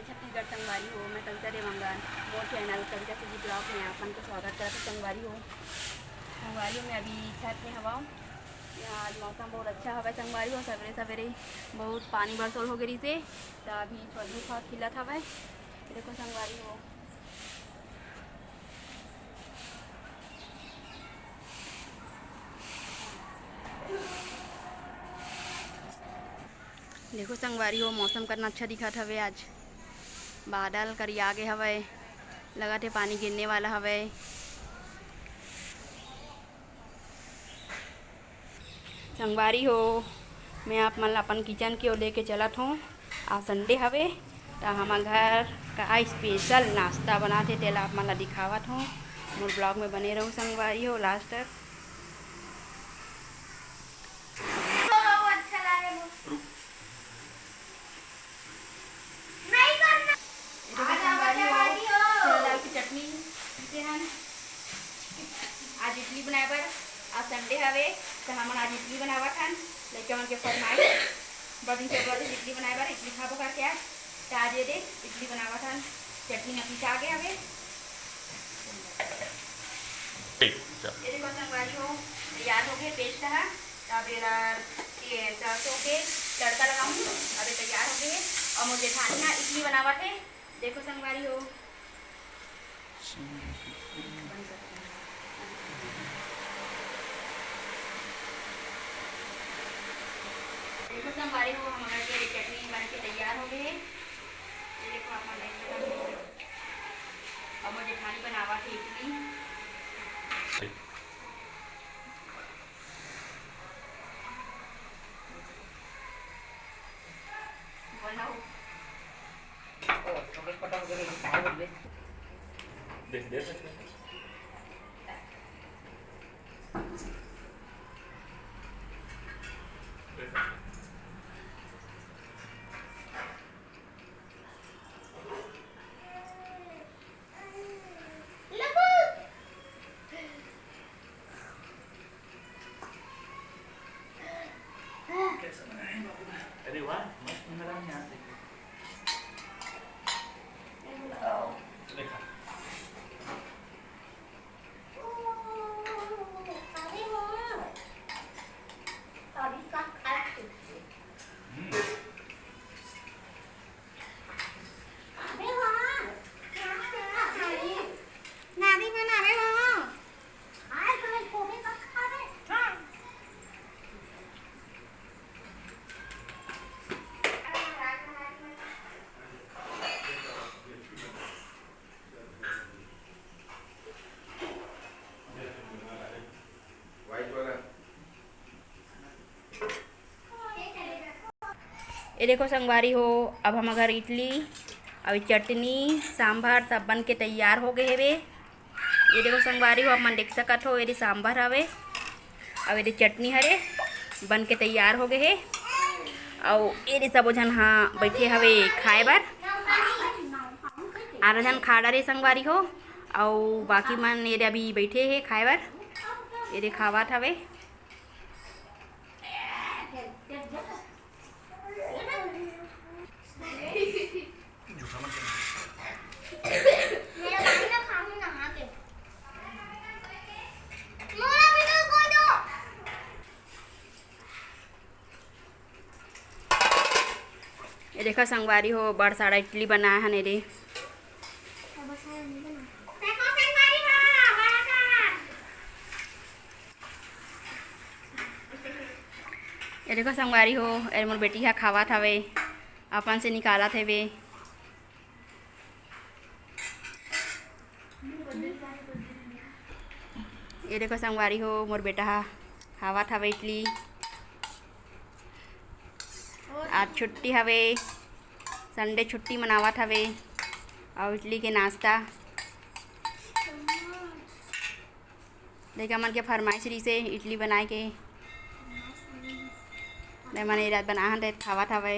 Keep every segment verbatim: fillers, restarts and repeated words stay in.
छत्तीसगढ़ संगवारी हो, मैं कविता देवांगन, मोर चैनल कविता सीजी ब्लॉग में आप मन के स्वागत करत हूँ संगवारी हो। संगवारी हो, मैं अभी छत में हवं। यहाँ आज मौसम बहुत अच्छा हवय संगवारी हो, सवेरे सवेरे बहुत पानी बरसोल हो गे रिहिसे, त अभी झुलुक ह खिलत हवय। देखो संगवारी हो, देखो संगवारी हो, मौसम कतना अच्छा दिखत हवे आज। बादल करिया गे हवय, लगत हे पानी गिरने वाला हवय। संगवारी हो, मैं आप मन ला अपन किचन के ओर लेके चलत हूँ। आज संडे हवे, त हमर घर का स्पेशल नाश्ता बनात हे, तेला आप मन ला दिखावत हूँ। मोर ब्लॉग में बने रहू संगवारी हो लास्ट तक। ये देखो संगवारी हो, चना दाल की चटनी पीसे हन। आज इडली बनाए बर, आज संडे हवे, त हमन आज इडली बनावत हन। लइका मन के फरमाइश, बड़ दिन से बोलत हे इडली बनाए बर, इडली खाबो करके आज। त आज ये दे इडली बनावत हन, चटनी ह पिसा गे हवे। ये देखो संगवारी हो, तैयार हो गे पेस्ट ह। अब एला के सरसों के तड़का लगाऊँ। अब ये तैयार हो गे हे। अउ मोर जेठानी ह इडली बनावत हे। देखो संगवारी हो, देखो संगवारी हो, हमर के चटनी बन के तैयार हो गे हे। ये देखो, आप मन देख सकत हो। अब मोर जेठानी बनावत हे इडली। बोल ना हो। ओ, तो कुछ पता हो गया, ये क्या बोल रहे? देख, देख सकते हैं। कैसा बना है बाबू? अरे वाह, मस्त बना रहा है यहाँ पे। देखा। हम्म। ये देखो संगवारी हो, अब हमर घर इडली अउ चटनी, सांभर सब बन के तैयार हो गए हेवे। ये देखो संगवारी हो, आप मन देख सकत हो, ये दे सांभर हवे अउ ये दे चटनी हरे, बन के तैयार हो गए हे। अउ ये दे सबो झन हा बैठे हवे खाए बर। आधा झन खा डारे संगवारी हो, अउ बाकी मन ये दे अभी बैठे हे खाए बर। ये दे खावत हवे। ये देखा संगवारी हो, बड़ सारा इडली बनाए हन ये दे। ये देखो संगवारी हो, ये मोर बेटी हा खावत हवे, अपन से निकालत हवे। ये देखो संगवारी हो, मोर बेटा हा खावत हवे इडली। आज छुट्टी हवे, संडे छुट्टी मनावत हवे। अउ इडली के नाश्ता, लइका मन के फरमाइश रहिसे इडली बनाए के, मैं मन ए रात बनाहन रहे खावत हवे।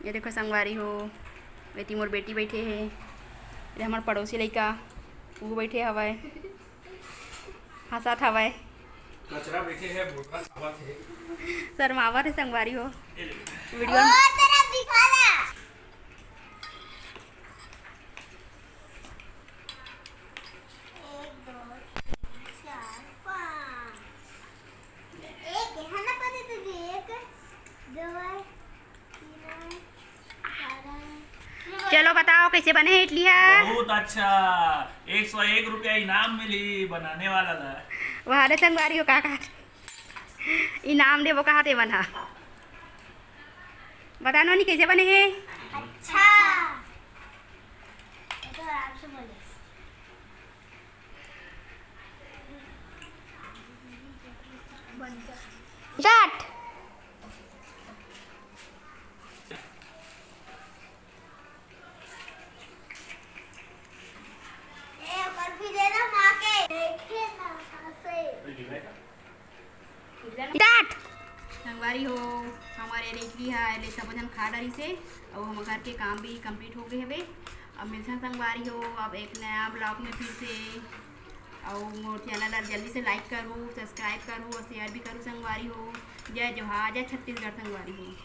ये देखो संगवारी हो, एती मोर बेटी बैठे हे, ये हमर पड़ोसी लइका, वो बैठे हवय। हंसत हवय। कचरा बैठे हे, बोतल खावत हे। शर्मावत हे संगवारी हो। ये ले। वीडियो ओ, तेरा दिखा रहा। चलो बताओ, कैसे बने हे इडली हा? बहुत अच्छा। एक सौ एक रुपया इनाम मिली बनाने वाला ला। वाह रे संगवारी हो, का कहा, इनाम देबो कहा ते मन हा। बता नोनी, कैसे बने हे? अच्छा। ये तो आराम से बोले। Start। ए, बर्फी दे दो माँ के। देखे ना, कैसे? Start। संगवारी हो, हमर इडली हा एले सब झन खा डरिस हे, अउ हमर घर के काम भी complete हो गए हवे। अब मिलथन संगवारी हो, अब एक नया vlog में फिर से। अउ मोर channel ला जल्दी से like करू, subscribe करू अउ share भी करू संगवारी हो। जय जोहार, जय छत्तीसगढ़ संगवारी हो।